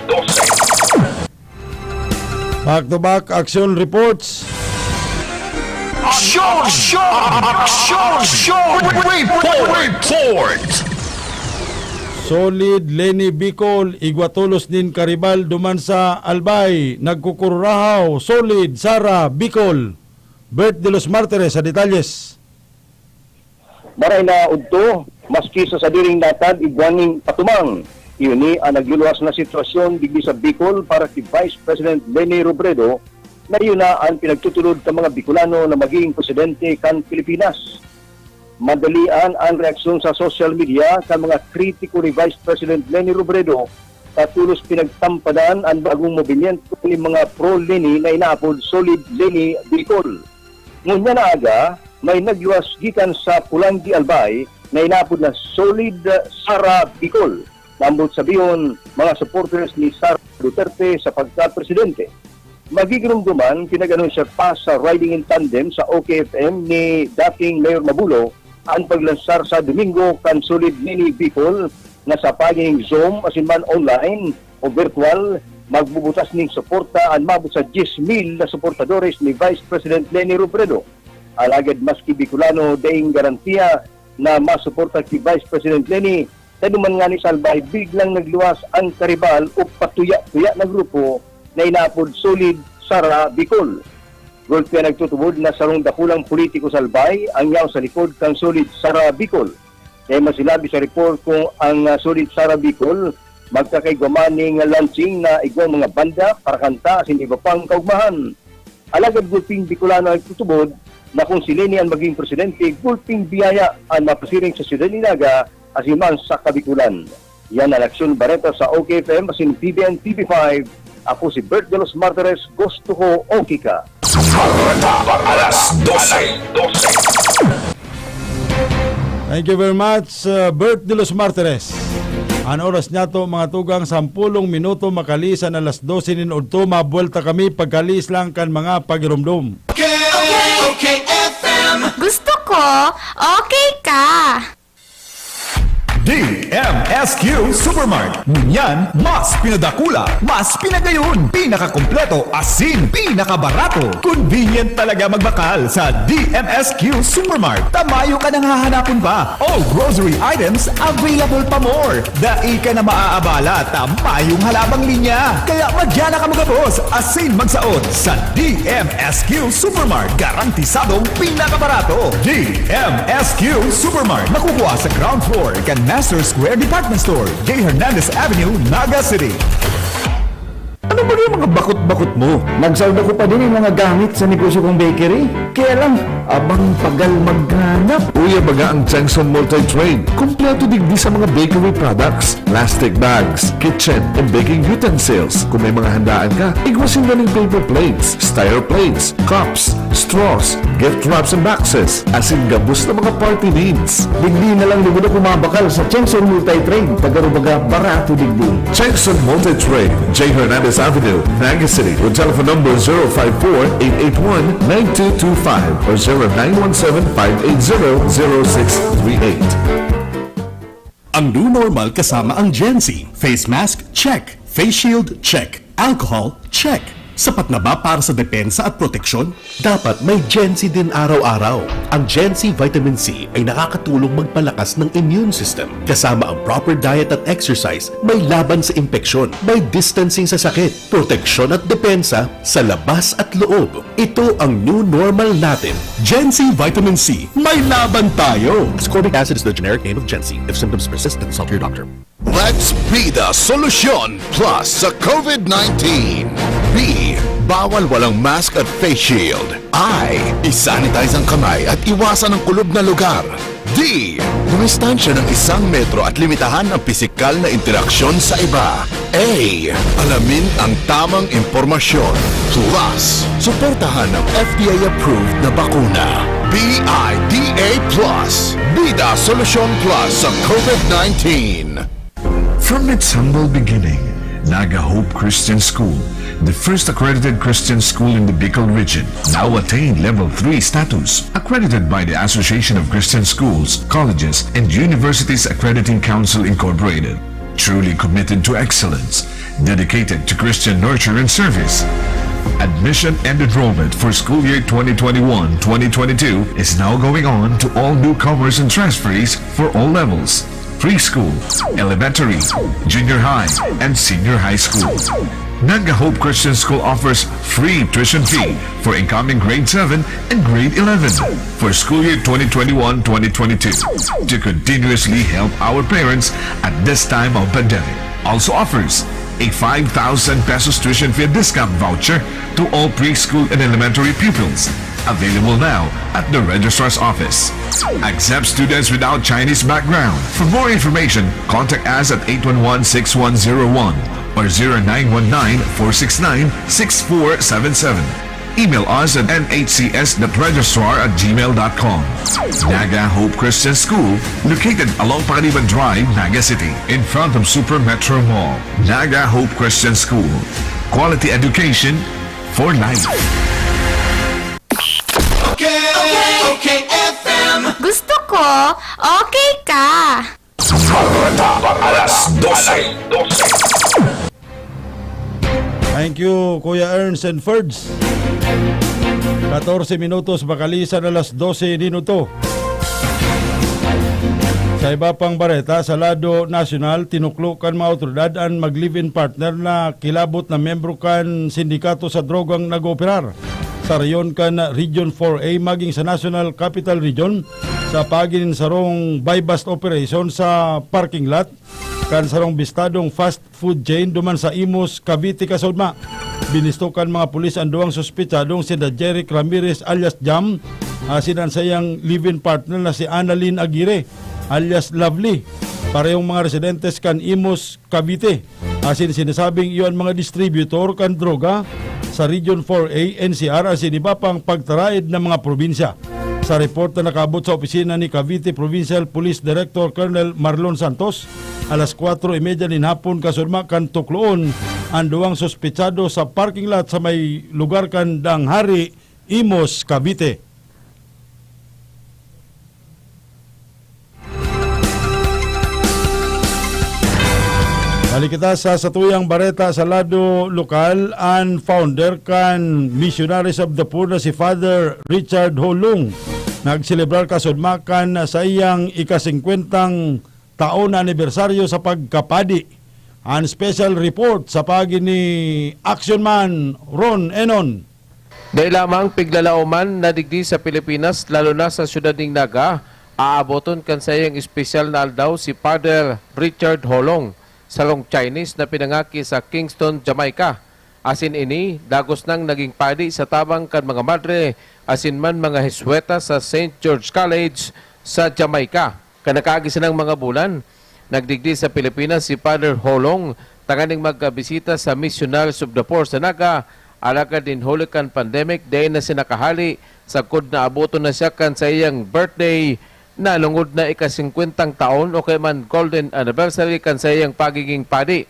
Back to back action reports. Action! Action! Action! Report! Report! Solid Leni Bicol, igwa tolos nin karibal duman sa Albay, nagkukurahaw, Solid Sara Bicol. Bert de los Martires sa detalyes. Maray na udto, maski sa sadiring natad, igwa nin patumang. Iyo ni an nagluluwas na sitwasyon digdi sa Bicol para ki Vice President Leni Robredo, na iyo na an pinagtutulod kan mga Bicolano na magiging presidente kan Pilipinas. Madalian an reaksyon sa social media kan mga kritiko ni Vice President Leni Robredo, ta tolos pinagtampadan an bagong movimiento nin mga pro-Leni na inaapod Solid Leni Bicol. Ngunyan na aga, may nagluwas gikan sa Polangui, Albay na inaapod na Solid Sara Bicol, na ambot sabihon, mga supporters ni Sara Duterte sa pagkapresidente. Magigiromdoman, pinag-anunsya pa sa Riding in Tandem sa O K F M ni dating Mayor Mabulo an paglansar sa Domingo kan Solid Leni Bicol, na sa paagi nin Zoom asin man online o virtual, magbubutas nin suporta an maabot sa dyes mil na suportadores ni Vice President Leni Robredo. Alagad maski Bicolano daing garantiya na masuporta ki Vice President Leni, sa duman ngani sa Albay, biglang nagluwas an karibal o patuya-tuya na grupo na inaapod Solid Sara Bicol. Gulpi an nagtutubod na sarong dakulang politiko sa Albay ang yaon sa likod kan Solid Sara Bicol. Dai masinabi sa report kung ang, ah, Solid Sara Bicol magkakaigwa man ning launching na igwang mga banda, parakanta, asin iba pang kaugmahan. Alagad gulping Bicolano ang nagtutubod na kung si Leni an maging presidente, gulping biyaya an mapasiring sa syudad nin Naga asin man sa Kabikolan. Yan ang Aksyon Bareta sa O K F M asin P B N T V five. Ako si Bert de los Martires, gusto ko okay ka. Bareta, alas dose. Thank you very much, uh, Bert de los Martires. An oras niyato, mga tugang, sampulong minuto makalisan alas dose nin udto, mabuwelta kami pagkalis lang kan mga pagirumdom. Okay, okay, okay, F M. Gusto ko, okay ka. D M S Q Supermart. Ngunyan, mas pinadakula, mas pinagayon, pinakakompleto, asin pinakabarato. Convenient talaga magbakal sa D M S Q Supermart. Ta mayo ka nang hahanapon pa. All grocery items available pa more. Dai ka na maaabala ta mayong halabang linya. Kaya magyan na ka magabos, asin magsaot sa D M S Q Supermart. Garantisadong pinakabarato. D M S Q Supermart. Makukuha sa ground floor kan Master Square Department Store, J Hernandez Avenue, Naga City. Ano ba yung mga bakot-bakot mo? Nagsaod ako pa din yung mga gamit sa negosyo kong bakery. Kaya lang, abang pagal maghanap. Uya baga ang Chengson Multi-Trade. Kompleto digdi sa mga bakery products, plastic bags, kitchen and baking utensils. Kung may mga handaan ka, igwa sinda ning paper plates, styro plates, cups, straws, gift wraps and boxes, asin gabos na mga party needs. Digdi na lang lugod ako mabakal sa Chengson Multi-Trade. Taga Rubaga, barato digdi. Chengson Multi-Trade, J Hernandez Avenue, Naga City, with telephone number zero five four, eight eight one, nine two two five or zero nine one seven, five eight zero, zero six three eight. Ang new normal kasama ang Gen Z. Face mask, check. Face shield, check. Alcohol, check. Sapat na ba para sa depensa at proteksyon? Dapat may Gen Z din araw-araw. Ang Gen Z Vitamin C ay nakakatulong magpalakas ng immune system, kasama ang proper diet at exercise, may laban sa impeksyon, may distancing sa sakit, proteksyon at depensa sa labas at loob. Ito ang new normal natin. Gen Z Vitamin C, may laban tayo! Ascorbic acid is the generic name of Gen Z. If symptoms persist, consult your doctor. Let's be the solution plus sa COVID nineteen. B, bawal walang mask at face shield. I, isanitize ang kamay at iwasan ang kulob na lugar. D, dumistansya ng isang metro at limitahan ang pisikal na interaksyon sa iba. A, alamin ang tamang impormasyon. Plus, suportahan ang F D A-approved na bakuna. B I D A plus. Bida Solusyon Plus sa COVID nineteen. From its humble beginning, Naga Hope Christian School, the first accredited Christian school in the Bicol region, now attained Level three status, accredited by the Association of Christian Schools, Colleges, and Universities Accrediting Council Incorporated. Truly committed to excellence, dedicated to Christian nurture and service. Admission and enrollment for school year twenty twenty-one twenty twenty-two is now going on to all newcomers and transferees for all levels: preschool, elementary, junior high, and senior high school. Naga Hope Christian School offers free tuition fee for incoming grade seven and grade eleven for school year twenty twenty-one twenty twenty-two to continuously help our parents at this time of pandemic. Also offers a five thousand pesos tuition fee discount voucher to all preschool and elementary pupils. Available now at the registrar's office. Accept students without Chinese background. For more information, contact us at eight one one, six one zero one or zero nine one nine, four six nine, six four seven seven. Email us at N H C S dot registrar at gmail dot com. Naga Hope Christian School, located along Pacaniban Drive, Naga City, in front of Super Metro Mall. Naga Hope Christian School. Quality education for life. Okay, okay, okay, F M. Gusto ko, okay ka. Bareta, alas dose. Thank you, Kuya Ernst and Ferds. Katorse minutos makalisan alas dose nin udto. Sa iba pang bareta, sa lado nasyonal, tinuklo kan mga awtoridad an mag-live-in partner na kilabot na miyembro kan sindikato sa drogang nag-ooperar sa rehiyon kan Region four A maging sa National Capital Region sa paagi nin sarong buy-bust operation sa parking lot kan sarong bistadong fast food chain duman sa Imus, Cavite, kasaudma. Binisto kan mga pulis an duwang suspetsadong sinda Jeric Ramirez alias Jam asin an saiyang live-in partner na si Annalyn Aguirre alias Lovely. parehong mga residentes kan Imus, Cavite, asin sinasabing iyo an mga distributor kan droga sa Region four A, N C R asin iba pang pagtaraed na mga probinsya. Sa report na nakaabot sa opisina ni Cavite Provincial Police Director Colonel Marlon Santos, alas kwatro y media nin hapon kasudma kan tukloon an duwang suspetsado sa parking lot sa may lugar kan Danghari, Imus, Cavite. Balik kita sa satuyang bareta sa lado lokal. An founder kan Missionaries of the Poor na si Father Richard Holong nagselebrar kasudma kan sa iyang ikasingkwentang taon na anibersaryo sa pagkapadi. An special report sa paagi ni Action Man Ron Enon. Dai lamang piglalaoman na digdi sa Pilipinas, lalo na sa siyudad nin Naga, aaboton kan saiyang espesyal na aldaw si Father Richard Holong, sarong Chinese na pinangaki sa Kingston, Jamaica. Asin ini, dagos nang naging padi sa tabang kan mga madre asin man mga Hesweta sa Saint George College sa Jamaica. Kan nakaagi sanang mga bulan, nagdigdi sa Pilipinas si Father Holong tanganing magkabisita sa Missionaries of the Poor sa Naga, alagad nin huli kan pandemic, dai na siya nakahali, sagkod na aboton na siya kan saiyang birthday, nalungod na ika-singkwentang taon o kaya man golden anniversary kan saiyang pagiging padi.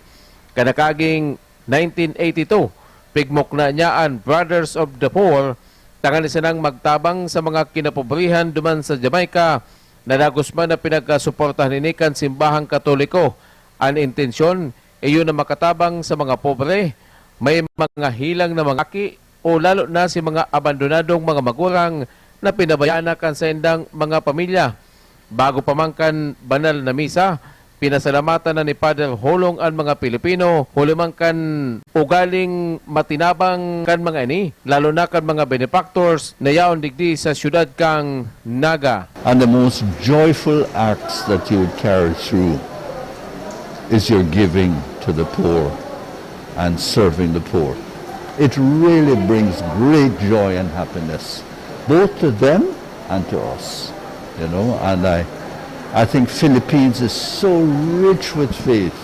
Kan nakaaging nineteen eighty-two, pigmukna niya an Brothers of the Poor, tanganing sanang magtabang sa mga kinapobrehan duman sa Jamaica, na dagos man na pinagkasuportahan ini kan simbahang Katoliko. An intensyon, iyo na makatabang sa mga pobre, may mga hilang na mga aki, o lalo na si mga abandonadong mga magurang na pinabayaan na kan saindang mga pamilya. Bago pa man kan banal na misa, pinasalamatan na ni Father Holong an mga Pilipino, huli man kan ugaling matinabang kan mga ini, lalo na kan mga benefactors na yaon digdi sa siyudad kan Naga. And the most joyful acts that you would carry through is your giving to the poor and serving the poor. It really brings great joy and happiness, both to them and to us. You know, and I, I think Philippines is so rich with faith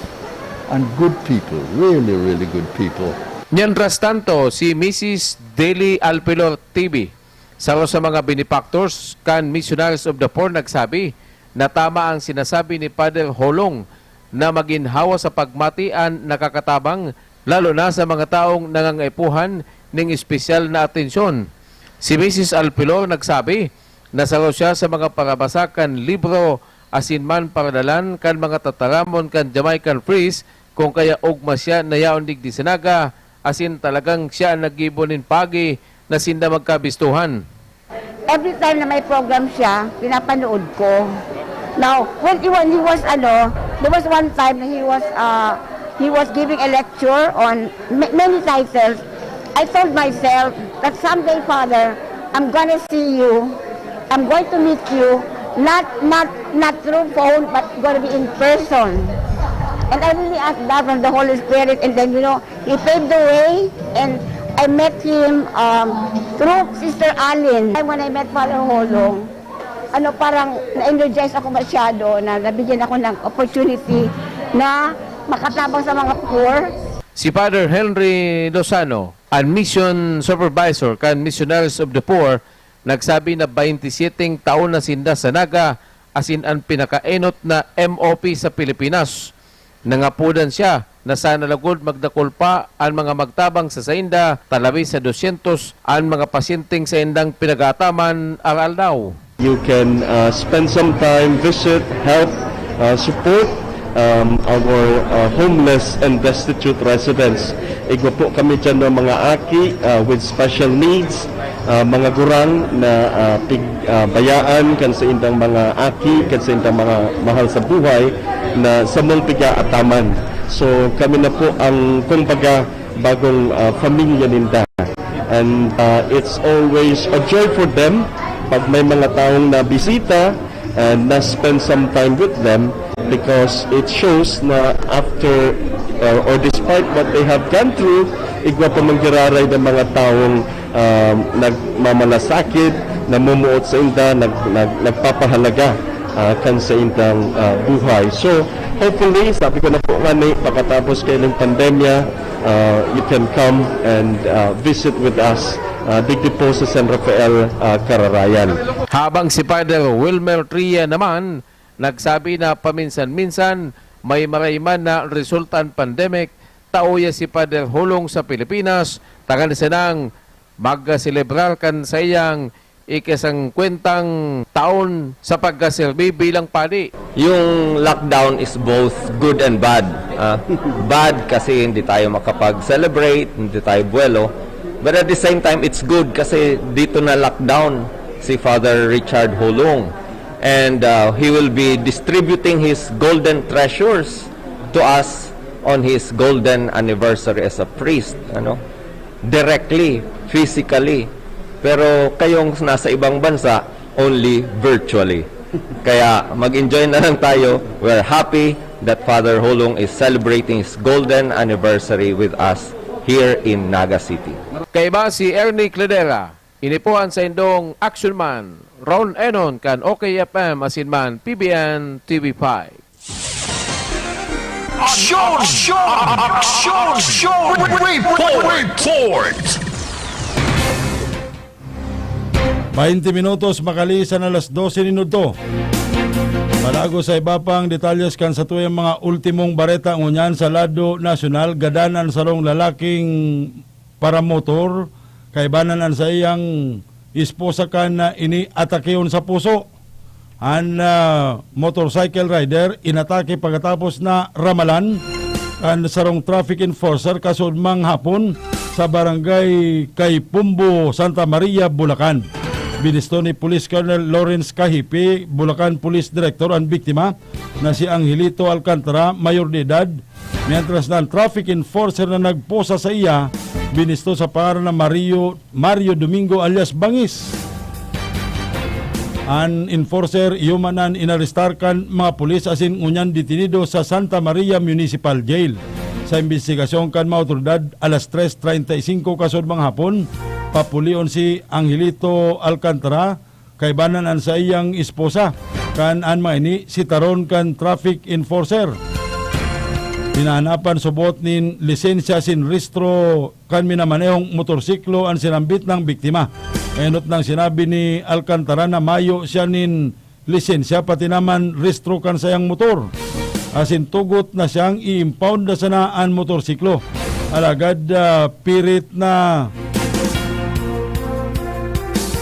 and good people, really, really good people. Mientras tanto, si Missus Deli Alpilor T V, saro sa mga benefactors kan Missionaries of the Poor, nagsabi na tama ang sinasabi ni Father Holong na maginhawa sa pagmati an nakakatabang, lalo na sa mga taong nangangaipuhan ning espesyal na atensyon. Si Missus Alpilor nagsabi na saro siya sa mga parabasa kan libro asin man paradalan kan mga tataramon kan Jamaican Priest, kung kaya ugma siya na yaon digdi sa Naga, asin talagang siya an naggibo nin pagi na sinda magkabistuhan. Every time na may program siya, pinapanood ko. Now, when he, when he was, ano, there was one time na he was, uh, he was giving a lecture on ma- many titles. I told myself that someday, Father, I'm gonna see you. I'm going to meet you, not, not, not through phone, but gonna be in person. And I really asked that from the Holy Spirit, and then, you know, he paved the way, and I met him, um, through Sister Allen. And when I met Father Holong, ano, parang na-energize ako masyado na nabigyan ako ng opportunity na makatabang sa mga poor. Si Father Henry Lozano, an mission supervisor kan Missionaries of the Poor, nagsabi na baynti siyete taon na sinda sa Naga, asin an pinakaenot na M O P sa Pilipinas. Nangapodan siya na sana lugod magdakul pa an mga magtabang sa sainda, talawi sa dosyentos an mga pasyenteng saindang pinag-aataman aroaldaw. You can, uh, spend some time, visit, help, uh, support, um, our, uh, homeless and destitute residents. Igwa po kami dyan ng mga aki, uh, with special needs, uh, mga gurang na, uh, pig-, uh, bayaan kan saindang mga aki, kan saindang mga mahal sa buhay na samong pigaataman. So, kami na po ang, kumbaga, bagong, ah, pamilya ninda. And, ah, it's always a joy for them pag may mga taong nabisita and na-spend some time with them, because it shows na after, uh, or despite what they have gone through, igwa pa man giraray ng mga taong, um, nagmamalasakit, namumuot sa inda, nag-, nag-, nagpapahalaga ah, kan saindang, ah, buhay. So, hopefully, sabi ko na po nga ni, pagkatapos kayo ng pandemya, ah, you can come and, ah, visit with us, ah, digdi po sa San Rafael, ah, Cararayan. Habang si Father Wilmer Tria naman, nagsabi na paminsan-minsan may maray man na resulta an pandemic, tao ya si Father Holong sa Pilipinas, tanganing sanang magselebrar kan saiyang ikasangkwentang taon sa pagkaserbi bilang padi. Yung lockdown is both good and bad. Ah, bad kasi hindi tayo makapag-celebrate, hindi tayo buwelo. But at the same time, it's good kasi dito na lockdown si Father Richard Holong. And, ah, he will be distributing his golden treasures to us on his golden anniversary as a priest, ano? Directly, physically. Pero kayong nasa ibang bansa, only virtually. Kaya mag-enjoy na lang tayo. We're happy that Father Holong is celebrating his golden anniversary with us here in Naga City. Kaiba si Ernie Cledera, ini po an saindong action man, Ron Enon kan OK F M asin man P B N T V five. Aksyon! Aksyon! Aksyon! Report! Report! Baynte minutos makalisan alas dose nin udto. Palago sa iba pang detalles kan satuyang mga ultimong bareta ngunyan sa lado nasyonal, gadan an sarong lalaking paramotor, kaibanan an saiyang esposa kan, ah, ini atakehon sa puso. An, ah, motorcycle rider inatake pagkatapos na ramalan kan sarong traffic enforcer kasuodmang hapon sa barangay Caipumbo, Santa Maria, Bulacan. Binisto ni Police Colonel Lawrence Cahipe, Bulacan Police Director, an biktima na si Angelito Alcantara, mayor de edad, mientras na an traffic enforcer na nagposa sa iya, binisto sa pangaran na Mario, Mario Domingo alias Bangis. An enforcer iyo man an inarestar kan mga pulis asin ngunyan detenido sa Santa Maria Municipal Jail. Sa imbestigasyon kan mga awtoridad, alas tres treinta y cinco kasuodmang hapon, papulion si Angelito Alcantara, kaibanan an saiyang esposa, kan an mga ini sitaron kan traffic enforcer. Hinahanapan subot nin lisensya asin rehistro kan minamanehong motorsiklo an sinambit nang biktima. Enot nang sinabi ni Alcantara na mayo siya nin lisensya pati naman rehistro kan saiyang motor. Asin tugot na siyang i-impound na sana an motorsiklo. Alagad, ah, pirit na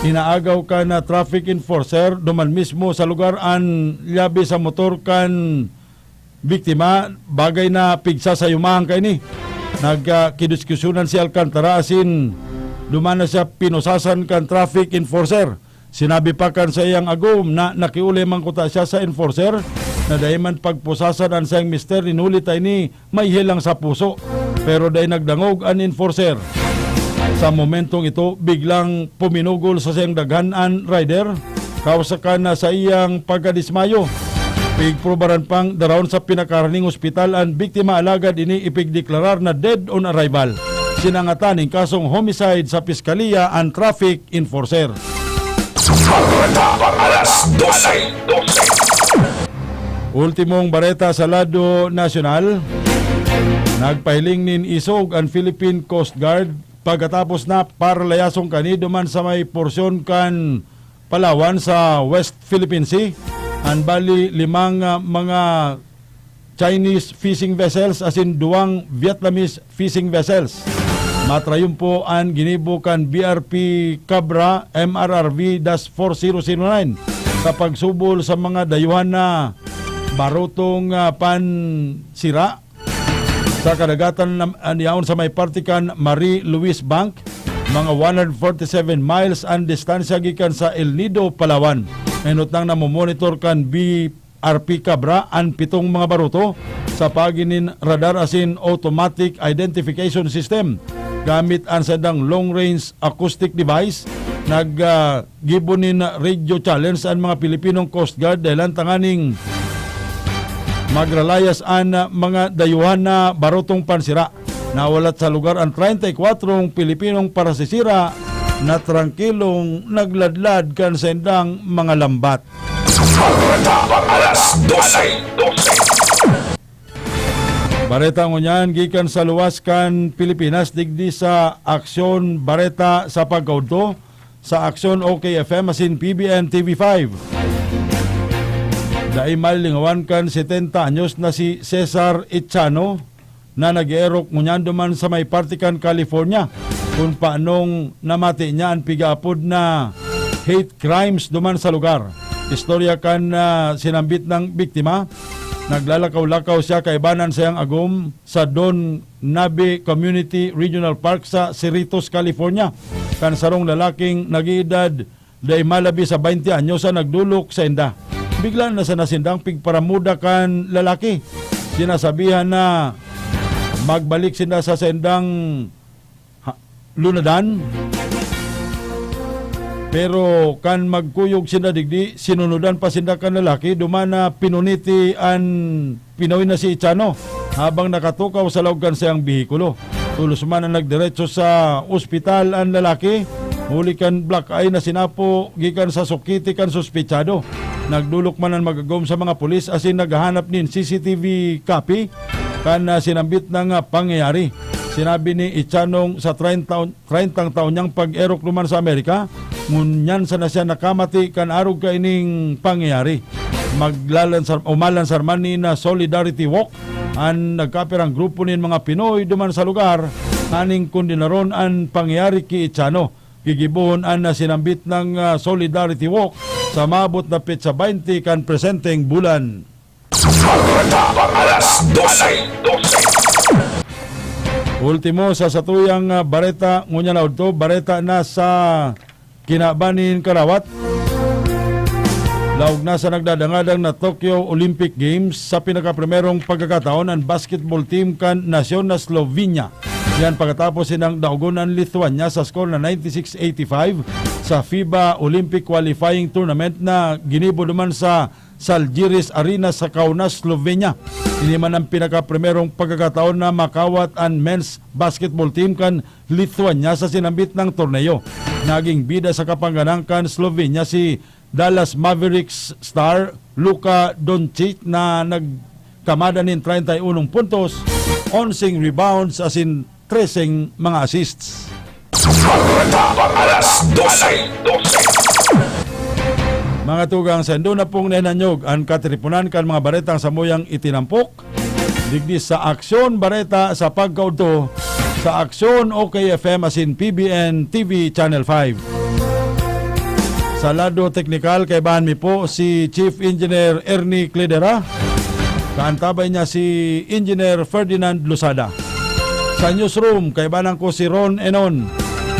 inaagaw kan, ah, traffic enforcer, duman mismo sa lugar an lyabe sa motor kan biktima, bagay na pigsasayumahan kaini. Nagkidiskusyonan si Alcantara asin duman na siya pinusasan kan traffic enforcer. Sinabi pa kan saiyang agom na nakiolay man kuta siya sa enforcer na dai man pagpusasan an saiyang mister nin huli ta ini may helang sa puso. Pero dai nagdangog an enforcer. Sa momentong ito, biglang puminugol sa saiyang daghan an rider, kausa kan saiyang pagkadismayo. Pigprobaran pang daraon sa pinakaharaning ospital an biktima, alagad ini ipigdeklarar na dead on arrival. Sinangatan nin kasong homicide sa piskalya an traffic enforcer. Bareta, alas dose. Ultimong bareta sa lado nasyonal. Nagpahiling nin isog an Philippine Coast Guard pagkatapos na paralayason kani duman sa may porsyon kan Palawan sa West Philippine Sea an bali limang, ah, mga Chinese fishing vessels asin duwang Vietnamese fishing vessels. Matrayumpo an ginibo kan B R P Cabra M R R V dash four zero zero nine sa pagsubol sa mga dayuhan na barotong, ah, pansira sa kadagatan na, ah, yaon sa may parte kan Marie Louise Bank, mga one hundred forty-seven miles an distansya gikan sa El Nido, Palawan. Enot nang namomonitor kan B R P Cabra an pitong mga baruto sa paagi nin radar asin automatic identification system. Gamit an saindang long-range acoustic device, nag, ah, gibo nin radio challenge an mga Pilipinong Coast Guard dahilan tanganing magralayas an mga dayuhan na barotong pansira. Nawalat sa lugar an treinta y kuwatrong Pilipinong parasisira na trangkilong nagladlad kan saindang mga lambat. Bareta, alas dose. Bareta ngunyan gikan sa luwas kan Pilipinas, digdi sa Aksyon Bareta sa pagkaudto sa Aksyon O K F M asin P B N T V five. Dai malingawan kan setenta anyos na si Cesar Echano, na nag-eerok ngunyan duman sa may parte kan California, kun paanong namati niya an pigaapod na hate crimes duman sa lugar. Istorya kan, ah, sinambit na biktima, naglalakaw-lakaw siya kaiba na an saiyang agom sa Don Nabe Community Regional Park sa Cerritos, California, kan sarong lalaking nag-eedad dai malabi sa baynte anyos an nagdolok sainda. Bigla na sana sindang pigparamuda kan lalaki. Sinasabihan na magbalik sinda sa saindang ha-, lunadan. Pero kan magkuyog sinda digdi, sinunodan pa sinda kan lalaki, duman na pinuniti an pinoy na si Echano habang nakatukaw sa laog kan saiyang behikulo. Tolos man an nagdiretso sa ospital an lalaki, huli kan black eye na sinapo gikan sa sukiti kan suspetsado. Nagdolok man an mag-agom sa mga pulis asin naghahanap nin C C T V copy kan, ah, sinambit na nga pangyayari. Sinabi ni Echanong sa treinta, treintang taon niyang pag-erok duman sa Amerika, ngunyan sana siya nakamati kan arog kaining pangyayari. Maglalansa-, o malansar man ni na Solidarity Walk an nagkapirang grupo nin mga Pinoy duman sa lugar, nganing kondenaron an pangyayari ki Echano. Gigibohon an nasinambit na, ah, Solidarity Walk sa maabot na petsa baynte kan presenteng bulan. Bareta, alas dose. Ultimo sa satuyang, ah, bareta ngunyan na udto, bareta na sa kinaban nin karawat. Laog na sa nagdadangadang na Tokyo Olympic Games, sa pinakaprimerong pagkakataon, an basketball team kan nasyon na Slovenia. Yan pagkatapos silang daogon an Lithuania sa score na ninety-six eighty-five sa FIBA Olympic Qualifying Tournament na ginibo duman sa Zalgiris Arena sa Kaunas, Slovenia. Ini man ang pinakaprimerong pagkakataon na makawat an men's basketball team kan Lithuania sa sinambit na torneo. Naging bida sa kapangganan kan Slovenia si Dallas Mavericks star Luka Doncic na nagkamada nin treinta y unong puntos, onseng rebounds asin treseng mga assists. Bareta, alas dose. Mga tugang, saindo na pong nahinanyog an katiriponan kan mga baretang samuyang itinampok digdi sa Aksyon Bareta sa pagkaudto sa Aksyon O K F M asin P B N T V Channel five. Sa lado teknikal, kaibahan mi po si Chief Engineer Ernie Cledera. Kaantabay niya si Engineer Ferdinand Losada. Sa newsroom, kaibahan ko si Ron Enon.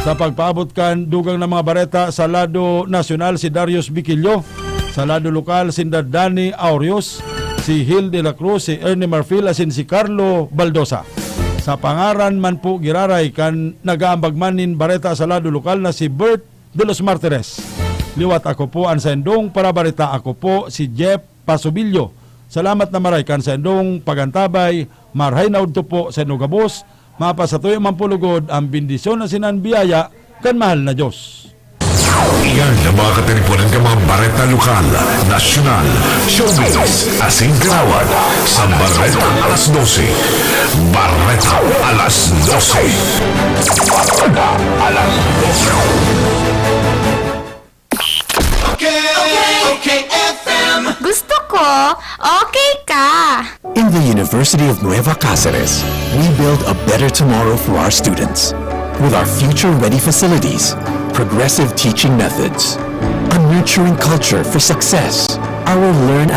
Sa pagpaabot kan dugang na mga bareta sa lado nasyonal, si Darius Biquillo. Sa lado lokal, sinda Danny Aurios, si Hil de la Cruz, si Ernie Marfil, asin si Carlo Baldosa. Sa pangaran man po giraray kan nag-aambag man nin bareta sa lado lokal na si Bert de los Martires. Liwat ako po an saindong parabareta, ako po si Jeff Pasubilyo. Salamat na maray kan saindong pagantabay, marhay na udto po sa inyong gabos, mapasatuya man po lugod ang bendisyon asin an biyaya kan mahal na Diyos. Iyan ang mga katiriponan kan mga bareta lokal, nasyonal, showbiz, asin karawat sa Bareta Alas Dose. Bareta Alas Dose. Bareta Alas Dose. Okay, okay, F M. Gusto ko, okay ka. In the University of Nueva Cáceres, we build a better tomorrow for our students. With our future-ready facilities, progressive teaching methods, a nurturing culture for success, our learn as